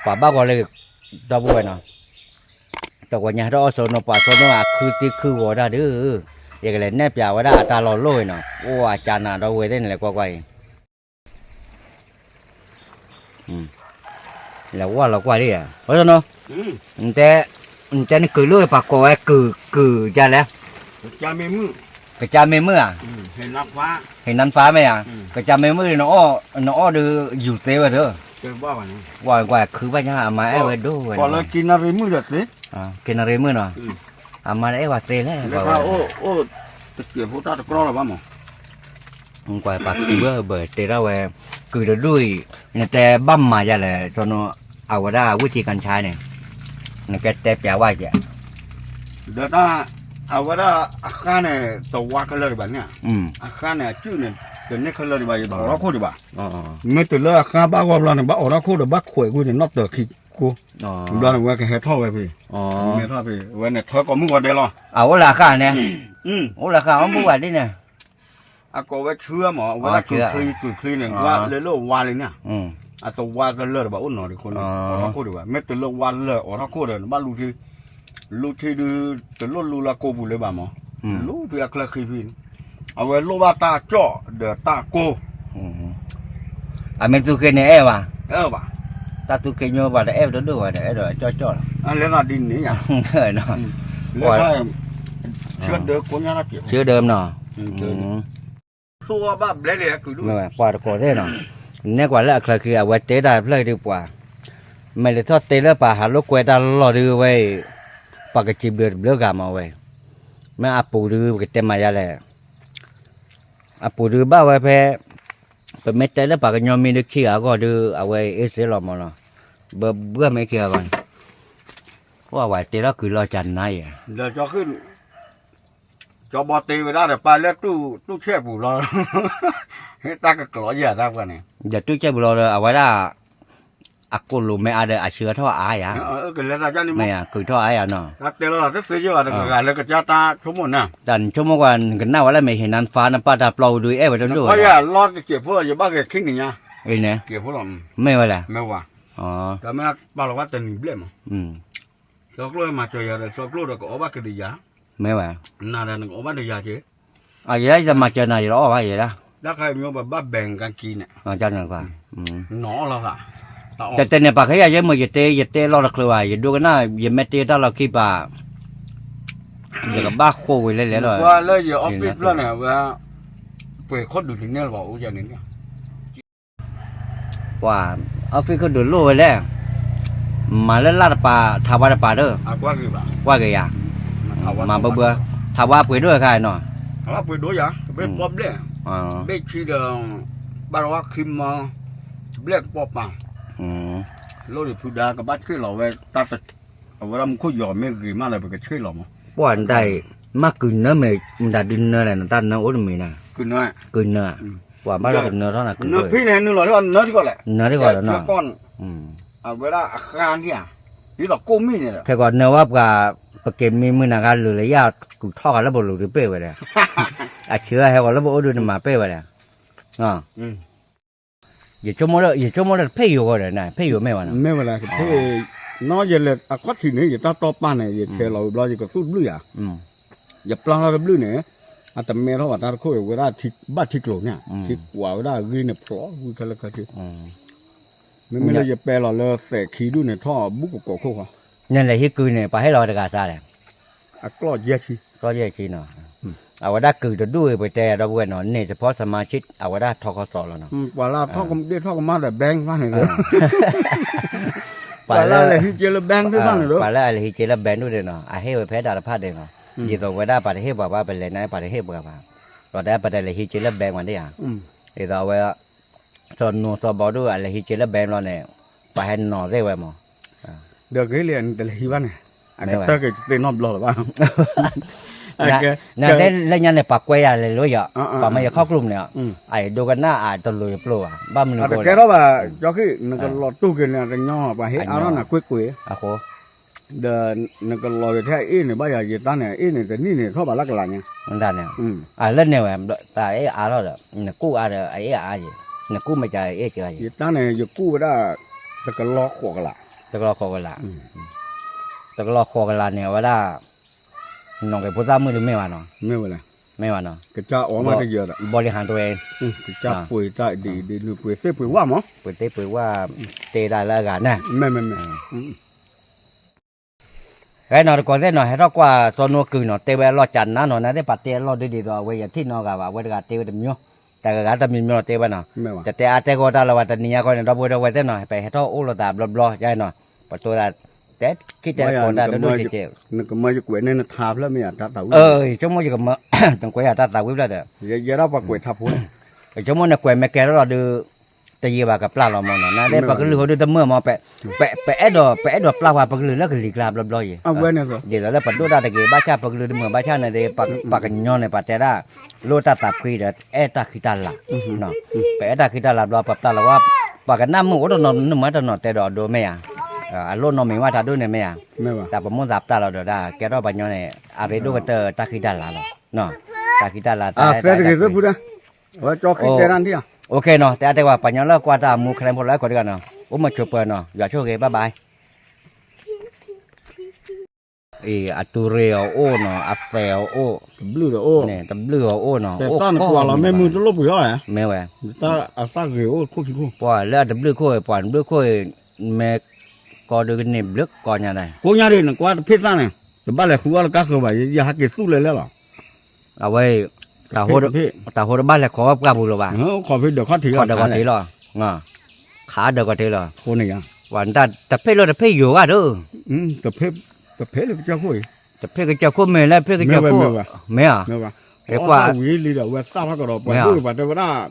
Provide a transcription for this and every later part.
ပှၤဘၣ်ဂီၤလၢ ဒီပုၢ်ဝဲၢ်နီၤ, တဝီညါဟဲထီၣ်အီၣ်ဆိနီၤ ပှၤဆိနီၤ အခုသံခုဂီၤတၢ်ဒုး, ယကလဲၤနဲၣ်ပၠးဝဲဒၣ်အတၢ်လီၤလိၢ်အံၤနီၤ, အိၣ်အကၢနၤဒီပုၢ်ဝဲၢ်သ့ၣ်န့ၣ် လဲၤကွၢ်ကွၢ်အံၤ လဲၤဝါလီၤကွၢ်ဒ်ဧါ, အဆိနီၤ, နတဲနကုၤလိၣ် ပှၤကိးဝဲကုၤ ကုၤကလဲၣ်, ကစၢ်မ့ၢ်မုၣ်ဧါ, ဟ့ၣ်နါဖးမ့ၢ်ဧါ, ကစၢ်မ့ၢ်မုၣ် နအီၣ်ဒုးယူၤသ့ဝဲသၢ, ကွၢ်ကွၢ်ခုဘၣ်ညါ အမါအဲၣ်ဝဲဒိၣ်ဝဲ, က့ၤနရ့မုၣ်နီၤ, အမါတအဲၣ်ဝဲသ့လဲၣ်, တကဲးဖိတၢ်တကြီလီၤဘၣ်မး ကွၢ်ပာ်ကုၤဝဲဘၢၣ်တဲထီၣ်ဝဲ, ကုၤတဒူၣ်အံၤ, နတဲဘၣ်မၤယၤလဲၣ်, အဝဲဒၣ်ဝံၣ်ထံကၣ်ဆါန့ၣ်, နကတဲပျးဝဲကဲ, ဒီးတၢ်, အဝဲဒၣ်အဃါန့ၣ် တဝါခဲလၢာ်ဒံးဘၣ်န့ၣ်, အဃါန့ၣ် အစုၣ်န့ၣ် တန့ၢ်ခဲလၢာ်ဒံးဘၣ် ယတအိးထီၣ်ခိၣ်ဒံးဘၣ်, မ့ၢ်တုၤလၢအဃါဘၣ်ဂီၢ်ဘျီန့ၣ် ဘၣ်အိးထီၣ်ခိၣ်ဒီး ဘၣ်ခွဲးကွံာ်န့ၣ် နီၣ်တၢၤခံကိ, ဘျီန့ၣ် ဝဲကဟဲထီၣ်ဝဲဖဲ, ဟဲထီၣ်ဖဲ ဝဲန့ၣ်ထၢကိးမုၢ်ဂီၤဒဲးလီၤ, အအိၣ်လၢအဃါန့ၣ်, အိၣ်လၢအဃါ အီၣ်ဘူၣ်ဝဲဒ်န့ၣ် အကိးဝဲဆှၢမး အဝဲဒၣ်ကုၤချံ ကုၤချံန့ၣ် ဝါလၢလၢဝါလံန့ၣ်, အတဝါတလၢာ်ဒီးဘၣ်အိၣ်နီၤဒံးခိၣ်န့ၣ် အိးထီၣ်ခိၣ်ဒံးဘၣ် မ့ၢ်တုၤလၢဝါလၢာ်အိးထီၣ်ခိၣ်ဒီး နဘၣ်လူထံ, လူထံဒုး တလိၣ်လူလၢကိးပူၤလၢၤဘၣ်မး, လူဖဲအချၢဃံဖဲန့ၣ်, အဝဲလိၣ်ဘၣ်တၢ်ကၠီၣ်ဒီးတၢ်ကိၢ် အမ့ၢ်သူၣ်က့န့ၣ်အဲၣ်ဘၣ်, အဲၣ်ဘၣ်, တၢ်သူၣ်က့ညိပှၤတအဲၣ်ပတဒိၣ်ဝဲဒီး အဲၣ်ဒိးကၠီၣ်ကၠီၣ်လီၤ, လၢဒ်န့ၣ်, ဆၢဒၢကိညါတၢ်က့ၤ, ဆၢဒၢနီၤ, ပှၤတကိးသ့ၣ်နီၤ, နဲၣ်ကွၢ်လၢအချၢခံ အဝဲတဲတၢ်ဖျၢၣ်ဒုးပှၤ, မ့ၢ်လဲၤထီၣ်တဲလၢပှၤဟးလိာ်ကွဲတၢ်လီၢ်ဒုးဝဲအံၤ, ပှၤကစံးဘျုးတဘျုးဂၤမးဝဲ, မ့ၢ်အပူၤဒုးပကတဲမၤယၤလဲၣ် အပူၤဒုးဘၣ်ဝဲဖဲ, ပမ့ၢ်တဲလၢပှၤကညီမံၤဒုးခံဂၤအဂီၢ်ဒုး အဝဲအ့ၣ်စ့လီၤမးနီၤ, ဘၣ်ဘၣ်မ့ၢ်ခံဂၤအဂီၢ်န့ၣ်, ပှၤဝဲတဲထီၣ်ကုၤလီၤကနါယဲ, ကၠီဘီတ့ဝဲဒၣ်ဒီးပာ်လၢတူၢ်ဆဲးပူၤလီၤ, တၢ်ကကျိးယဲတၢ်ပှၤန့ၣ်, ဒီးတူၢ်ဆဲးပူၤလီၤဒီး အဝဲဒၣ် အကိာ်လိာ်မ့ၢ်အါဒီး အဆှၢထီၣ်အါယၤ, မ့ၢ်ကုၤထီၣ်အါယၤနီၤ, တၢ်တဲလီၤတသ့ယဲဘၣ်တဂၤလၢကစၢ်တၢ်ဆိကမိၣ်န့ၣ်, တၢ်နဆိကမိၣ်ကွၢ် နကနၣ်ဝဲလၢမ့ၢ်ဟ့ၣ်နါဖး နပာ်တၢ်ပျီဝဲဒုး အဲၣ်ဝဲတဒိၣ်ဝဲ, လီၤတစဲးဖိလီၤ ယဘၣ်ဂဲၤခံနံၤညါ, မ့ၢ်ဝဲလဲၣ်, တၢ်မ့ၢ်ပာ်လီၤဝဲတနံၤဘျဲၣ်မး, စီၤကျိၣ်မၤစၢၤယၤဒီး စီၤကျိၣ်ဒီးကအီၣ်ဘၣ်ကဒီးယၤ, မ့ၢ်ဝဲ, နၤဒီးနကအီၣ်ဘၣ်ဒီးယၤက့ၤ, ယဲဒၣ်ယမၤစၢၤနၤယလီၤအီၣ်ဘၣ်ယဲဒၣ်, တၢ်ခါအံၤမ့ၢ်ပဘၣ်ဘဲးကကံန့ၣ်, နီၢ်လီၤ, တဲတဲန့ၣ် ပှၤခဲယၤယဲမ့ၢ်ယတဲ ယတဲလီၤတချုးဘၣ် ယဒိကနၣ် ယမ့ၢ်တဲတၢ်လီၢ်ခံပၤ, ယကဘၣ်ဃိဝဲလဲၤလဲၤလီၤ, လၢယ office ဖျၢၣ်န့ၣ် အဝဲ, ပှဲၤခိၣ်ဒုးတန့ၢ်လၢၤဘၣ်အိၣ်ယၤန့ၣ်, ပှၤ office ခိၣ်ဒုးလိၣ်ဝဲလဲၣ်, မၤလၢလၢ်တပၤ ထးဝါတပၤဒီး, ကွၢ်က့ၤယၤ, မၤဘၢဘၢ, ထးဝါပှ့ၤဒိၣ်အခါနီၤ, ထးဝါပှ့ၤဒိၣ်ယၤ, ဘ့ၣ်ပီဘျဲၣ်, ဘ့ၣ်ဆံဒီး, ဘၣ်တဝါခံမီ, ဘျဲၣ်ကပီၤပၤ, လိၣ်ဒံးဖုဒါကဘၣ်ဆ့ၣ်လီၤဝဲ, အဝဲဒၣ်မူခိၣ်ယီၤမ့ၢ်ဂ့ၤမးလၢပကဆ့ၣ်လီၤမး, ပှၤနတၢ်အံၤ, မ့ၢ်ကုၤနၢမ့ၢ်မတၤဒုးနၢလဲၣ် နတၢ်နၢအိၣ်တမံၤန့ၣ်, ကုၤနၢ, ပှၤဘၣ်လီၤကနၢထီၣ်နၤကုၤ, နၢဖံန့ၣ် နုာ်လီၤထီၣ်နၢထံကီၢ်လဲၣ်, နၢထံကီၢ်လီၤနီၤ, အဝဲဒၣ်အဃါန့ၣ်ဧါ, ဒ်သိးကိၣ်မံၣ်န့ၣ်ဒီး, ခဲကီးနၢဝဲပှၤ, ပက့ၤမံမုၢ်နၤဂၤလုာ်လၢယၤကုၤထီၣ်ဂၤလၢပလိၤဒုးပ့ၢ်ဝဲဒီး, အဆၢဟဲဂီၤလၢပအိၣ်ဒုးနမၤပ့ၢ်ဝဲဒီး, ယဆိကမိၣ်လၢ ယဆိကမိၣ်လၢတဖ့ၣ်ယိၤဂီၢ်ဒီး ဖ့ၣ်ယိၤမ့ၢ်ဝဲနီၤ, မ့ၢ်ဝဲဒၣ်, နီၢ်ယလဲၤအခီၣ်ထံးန့ၣ် ယတၢ်တီပာ်န့ၣ် ယဆဲးလီၤဝံၤဘျီ ယကသူၣ်တဘျုးယၤ, ယပျၢ်ထီၣ်တဘျုးန့ၣ်, အတမဲထီၣ်ဘၣ်တၢ်တခိၣ်အံၤ ဝဲဒၣ်ဘၣ်ထံကျိၤန့ၣ်, ထံကွၢ်ဝဲဒၣ်အဂ့ၢ်န့ၣ်ဖျိးဝံၤခဲလၢာ်ခဲဆ့, မ့မ့ၢ်လၢယပဲလီၤလၢသဲးခံဒူၣ်န့ၣ် ထီၣ်ဘူၣ်ကကိးခိၣ်ဃီ, နလဲၤဟံးကုၤန့ၣ် ပှၤဟ့ၣ်လီၤဝဲတဂၤသးလဲၣ် အကျီၢ်ယဲၢ်ဆံ, ကျီၢ်ယဲၢ်ဆံနီၤ, အဝဲဒၣ်ကုၤတဒူၣ်အံၤ ပတဲဒီပုၢ်ဝဲၢ်နီၤ န့ၣ်တဖီစမါဆ့ၣ် အဝဲဒၣ်ထီခီစီၤလီၤနီၤ, ပှၤလၢထီၣ်ဒ့ၣ်ထီၣ်ကမၣ်ဒီး bank ဖၣ်န့ၣ်, ပှၤလၢအလဲၤဟံးက့ၤလၢ bank သ့ၣ်တဖၣ်န့ၣ်ဒီး, ပှၤလၢအလဲၤဟံးက့ၤလၢ bank ဒူၣ်န့ၣ်နီၤ အဟ့ၣ်ဝဲဖဲဒၣ်တဖၣ်ဒဲးနီၤ, ဒ်သိးဝဲဒၣ်ပှၤတဟ့ၣ်ပှၤဘၣ် ပလဲၤန့ၣ် ပှၤတဟ့ၣ်ပှၤဘၣ်, ဒီးတဲပတဲလဲၤဟံးက့ၤလၢ bank မးဒ်ဧါ, ဒ်သိးအဝဲ စီၤနိၤစီၤဘီဒိၣ် အလဲၤဟံးက့ၤလၢ bank ဘျီန့ၣ်, ပှၤဟဲနီၤသ့ၣ်ဝဲမး, ဒီးဂ့ၤလံ နတလဲၤဟံးဘၣ်န့ၣ်, အကတၢၢ်က့ၤတသ့နီတဘျီလၢၤဘၣ်, နတဲလၢညါန့ၣ် ပှၤကွဲယၤလဲၤလိၤယၤ, ပှၤမ့ၢ်ယခီၣ်ကျိမးန့ၣ်, အအံၤဒိကနၣ်အတလိၤယပျိၣ်ဘၣ်, ဘၣ်မနုၤအဃိ, တကဲထီၣ်ဘၣ်, ကၠီဃံၣ် နကလီၤတူၢ်က့ၤန့ၣ် တညီ ပှၤဟ့ၣ်အါထီၣ်နၤကွ့ၢ်ကွ့ၢ်, အဃိ ဒီးနကလီၤက့ၤထဲအအ့ၣ်န့ၣ် ဘၣ်ယၤယတၢ်န့ၣ် အအ့ၣ်န့ၣ် တနံၣ်န့ၣ် ထီၣ်ဘၣ်လၢကလးညါ, အလၢန့ၣ်ဝဲ တၢ်အ့ၣ်အါထီၣ်ဒီး နကူၣ်အါဒီးအအ့ၣ်အါယံၤ, နကူၣ်မ့ၢ်ကအ့ၣ်က့ၤယံၤ, ယတၢ်န့ၣ် ယကူၣ်ဝဲဒၣ် တကလီၤဃိးကလး တကလီၤဃိးကလး, တကလီၤဃိးကလးန့ၣ် အဝဲဒၣ် နီၢ်က့ၤဖိသၣ်မုၣ်ဒုးမ့ၢ်ဘၣ်နီၤ, မ့ၢ်ဝဲလဲၣ်, မ့ၢ်ဘၣ်နီၤ, ကစၢ်အီမးတယၢၤဒီး ဘီလံဟးတဝဲ, ကစၢ်ပှ့ၤတၢ်ဒ်အံၤဒ်နုၤ ပှ့ၤသ့ၣ်ပှ့ၤဝၣ်မး, ပှ့ၤသ့ၣ်ပှ့ၤဝၣ်, တဲဒၣ်လၢအဂၤန့ၣ်, မ့ၢ်မ့ၢ်မ့ၢ် ဟဲနီၤတကိးသ့ၣ်နီၤ ဟဲထီၣ်ကွၢ်စီနိကုၤနီၤ တဲဝဲအလီၢ်ကၢ်နါနီၤ နသ့ၣ်ပှၤတဲအလီၢ်ဒ်ဒ်သိး အဝဲယထံၣ်နီတဂၤဘၣ် အဝဲတဂၤတဲဝဲတမံၤ, တဂၤဂၤတမံၤမံၤနီၤတဲဝဲနီၤ, တတဲအါတဲဂီၢ်တၢ်လၢၤဘၣ် တနံၤညါဃီန့ၣ် ဒီပုၢ်ဝဲၢ်သ့ၣ်နီၤ ပဟဲထီၣ်အိၣ်လိာ်သးဘျီဘျီယါနီၤ, ပတိၤသး တဲခံတဲကိးတၢ်လၢဒိၣ်ကဲးကဲး, နကမၢယကွဲးန့ၢ်နထါဖျၢၣ်မ့ၢ်ယါတၢ်သးဝံၣ်, ယဆိကမိၣ်ယကမၢ နကွဲးယၤတၢ်သးဝံၣ်ဖျၢၣ်ဒီး, ယဲဒၣ်ပှၤကွဲးထါဖိန့ၣ်, ယဆိကမိၣ်နကွဲးမ့ၢ်ကဲထီၣ်လီၤဒုး တယံာ်ဘၣ်ကပျၢ်လီၤမးနီၤ နသ့ၣ်ပကလုၢ်ဃိဒုးတမုာ်မး, ပ ပအဲၣ်ဒိး ပအဲၣ်ဒိးပျၢ်ပှၤပကလုၢ်လၢကလံၤကျါဘျီဘျီယံၤ, ဒ်သိးလၢပဒိၣ်တၢ်တဂ့ၤ ဘၣ်ဆၣ်ပကလုၢ်တမုာ်ဘၣ်ဆၣ်န့ၣ် ပှၤကညီန့ၣ် ပှၤတဲဒၣ် လိၣ်တၢ်သးဖှံဒီး အဲၣ်တၢ်ဃံတၢ်လၤ, ပအဲၣ်တၢ်ဃံတၢ်လၤဘျီ ပပျၢ်လီၤဝဲ, ပှၤကနၣ်မုာ်အိၣ်တနီၤ နမၤတနီၤတဲဒီးအဒိမ့ၢ်ဧါ, အလိၣ်နီတမံၤဝဲတၢ်ဒိၣ်န့ၣ်မ့ၢ်ဧါ, တၢ်ပမိၣ်သးပတၢ်လီၤဒီးဒၣ် ကဲထီၣ်ပှၤကညီန့ၣ် အရ့ဒိၣ်ကတၢၢ်တၢ်ဃံတၢ်လၤလီၤ, တၢ်ဃံတၢ်လၤတၢ် OK နီၤ တဲအါတဲဝဲ ပှၤကညီလၢကွၢ်တၢ်အမူ ခရံာ်ဖိလၢကိးတဂၤနီၤ အိၣ်မုာ်ဆိးပၢၤနီၤ ယွၤဆိၣ်ဂ့ၤ bye bye. အံၤ အတူရ့ၤအီၤအိၣ်နီၤ အသဲးအီၤအိၣ်, တဘျုးအီၤအိၣ်နီၤ အိၣ်ကိးမုၢ်တလီၢ်ပှ့ၤအီၤ, မ့ၢ်ဝဲ, ပှၤလၢအတဘျုးခိၣ် ပှၤတဘျုးခိၣ် ပှၤတဘျုးခိၣ် မ့ၢ်ကီဒုးကန့ၢ်ဘျုးကိးညါဒၣ်, ကိးညါဒၣ် နကွၢ်တဖ့ၣ်သၣ်န့ၣ် တဘၣ်လဲၤဃုအီၣ်လၢကါဃၢၤဘၣ် ယဟဲက့ၤသူၣ်လဲၤလဲၣ်လီၤ အဝဲ တၢ်ဟိတဘၣ်လဲၤခိးဝဲပှၢ်ပူၤလၢၤဘၣ်, ခိးဖဲဒၢးခီၣ်ထံးလီၤ, ခးဒၢးခီၣ်ထံးလီၤ, ပှၤတဖ့ၣ်လၢတဖ့ၣ်ယိၤဂၤဒၢ, တဖ့ၣ်လၢကစၢၢ်ခိၣ်အံၤ, တဖ့ၣ်ကစၢၢ်ခိၣ်မ့ၢ်လၢဖ့ၣ်ကစၢၢ်ခိၣ်, မ့ၢ်ဧါ, ကွၢ်ဝံၤလံဒီး အဝဲသၣ်ထီၣ်ကဒီး ပှၤဒိၣ်ပှၤတဲဝဲဒၣ်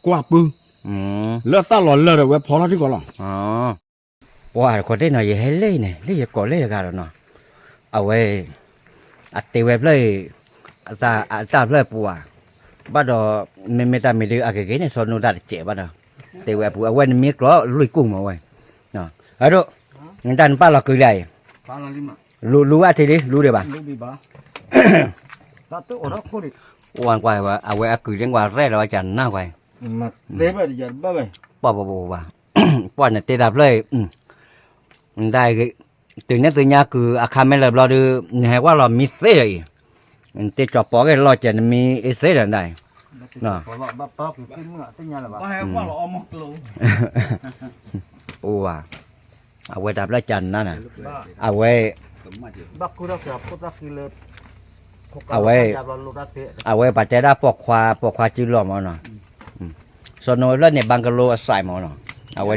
ကွၢ်ပူၤ, လၢသၣ်လီၤလၢာ်ဒီး အဝဲဖီထီၣ်ထံကီၢ်လီၤ ပှၤတခီတ့ၢ်နီၤ ယဟဲလၢအံၤန့ၣ် လၢယကိးလၢတဂၤဒီးနီၤ, အဝဲ အတဲဝဲဖျၢၣ်အံၤ, အတၢ်ဖျၢၣ်ပှၤ, ဘၣ်ဒီး မ့မ့ၢ်တၢ်မံၤဒုး အကဂ့ၤန့ၣ် စီၤနိတၢ်တစဲးဘၣ်ဒီး, တဲဝဲအပူၤ အဝဲနမ့ၢ်ကျီၢ်လွံၢ်ကူၣ်မးဝဲ, အဒိၣ်, နတၢ်နပာ်လီၤကုာ်လံအံၤ, လူၤလူၤဝဲအထံလံ လူၤဒံးဘၣ်, ဝဲကွၢ် အဝဲအကုာ်န့ၣ်ကွၢ်ရဲၣ်လီၤဝဲကနၣ်ကွၢ်, ပှၤပှၤပှၤပှၤ, ပှၤနတဲတၢ်ဖျၢၣ်အံၤ, နတၢ်ဂ့ၤ, တုၤန့ၣ်သုညါကုာ်အခါမ့ၢ်လၢာ်ဘျီဒုး နဟဲကွၢ်လီၤမံသ့ဒီးအံၤ, နတ့ကၠီၤပီးက့ၤလီၤကဲး နမံအ့သ့ဒီးနတၢ်အံၤ, အိၣ်ဝဲ, အဝဲတၢ်ဖျၢၣ်ကနါန့ၣ်, အဝဲ အဝဲ, အဝဲပှၤတဲဒၣ်ပိာ်ခွါ ပိာ်ခွါစုလီၢ်မးနီၤ, စီၤနိအဖျၢၣ်န့ၣ် ဘၣ်ကလိအစဲးမးနီၤ, အဝဲ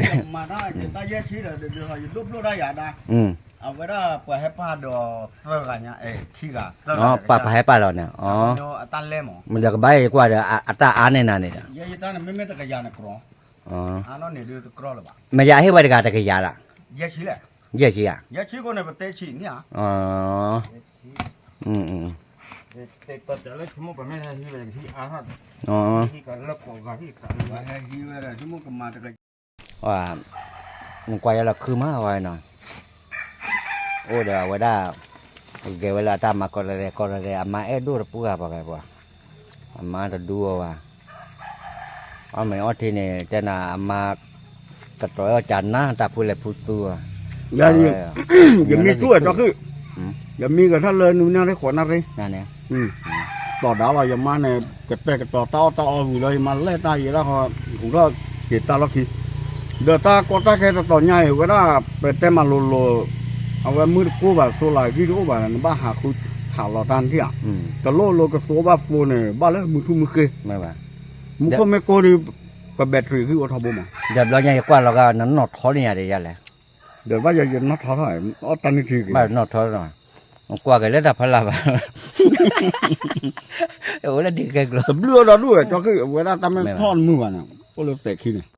အဝဲဒၣ်ပှၤဟဲပာ်ဒီးသၢဂၤညါ, ခံဂၤ, ပှၤပှၤဟဲပာ်လီၤန့ၣ်, မ့ၢ်ဒီးကဘၣ်ယကွၢ်ဒီး အတၢ်အါန့ၢ်နၤန့ၣ်ဒီး, မ့ၢ်ယဟ့ၣ်ဝဲတဂၤတကယၤလၢ်, ယဲၢ်ဆံဧါ, နကွၢ်ယလီၤခုမးဝဲနီၤ, အိၣ်ဒီးအဝဲဒၣ်, ဂဲၤဝဲလၢအတၢ်မၤကီၢ်ရဲၣ်ရဲၣ် ကီၢ်ရဲၣ်ရဲၣ် အမါအဲၣ်ဒိၣ်တပှၢ်ပှၤဂၤပှၤ, အမါတဒူအီၤဘၣ်, အီၣ်မ့ၤအီထံန့ၣ် တဲနၤအမါ, ကတီၤအီၣ်ကနါတၢ်ဖူလဲၤဖူသူအီၤ, ယမံသူၣ်အကီၢ်ခုၣ်, ယမံကထၢၣ်လၢနွံနၣ်ရံၣ်ဃိးနၣ်ရံၣ်, တီၢ်ဒါလီၤ ယမါန့ၣ် ကတဲာ်ကတီၤတၢ်အီၣ်တၢ်အီဝံၤလီၤ ယမါလဲၣ်တၢ်ယဲဒၣ်ဃီ, ဟူးထီၣ်က့ၤတၢ်လီၢ်ခံ, ဒီးတၢ်ကီတၢ်ခဲတတီၤညါအံၤ ဝဲဒၣ် ပတဲမၤလိၤလိၤ, အဝဲမုၢ်တကိၢ်ဘၣ် သိလၢဂံၢ်တအိၣ်ဘၣ် နဘၣ်ဟးဃုခးလီၤတၢ်နထံၣ်ဧါ, တလိၣ်လိကသိဘၣ်သိန့ၣ် ဘၣ်လၢမုၢ်ထူၣ်မုၢ်ဃ့, မုၢ်ခိၣ်မ့ၢ်ကိၢ်ဒီး, ပ battery ဂံၢ်အိၣ်ထီဘိမး, ဒီးဘျီညါယကွၢ်လီၤဂာ် နနီၣ်ထီန့ၢ်ယၤဒီးယၤလဲၣ်, ဒီးဘၣ်ယနီၣ်ထီထီၣ်, အီၣ်တၢ်နုၢ်ထံဂ့ၤ, ဘၣ်နီၣ်ထီ, ကွၢ်က့ၤလၢတၢ်ဖီလာ်ဘၣ်, အိၣ်လၢဒ်ကဲကျိၤ, တဘျုးအီၤဒီးဒူၣ်ဝဲ ကၠီခုၣ် အဝဲဒၣ်တၢ်မ့ၢ်ထီၣ်တမုာ်ဘၣ်န့ၣ် အိၣ်လၢသဲးခံန့ၣ်,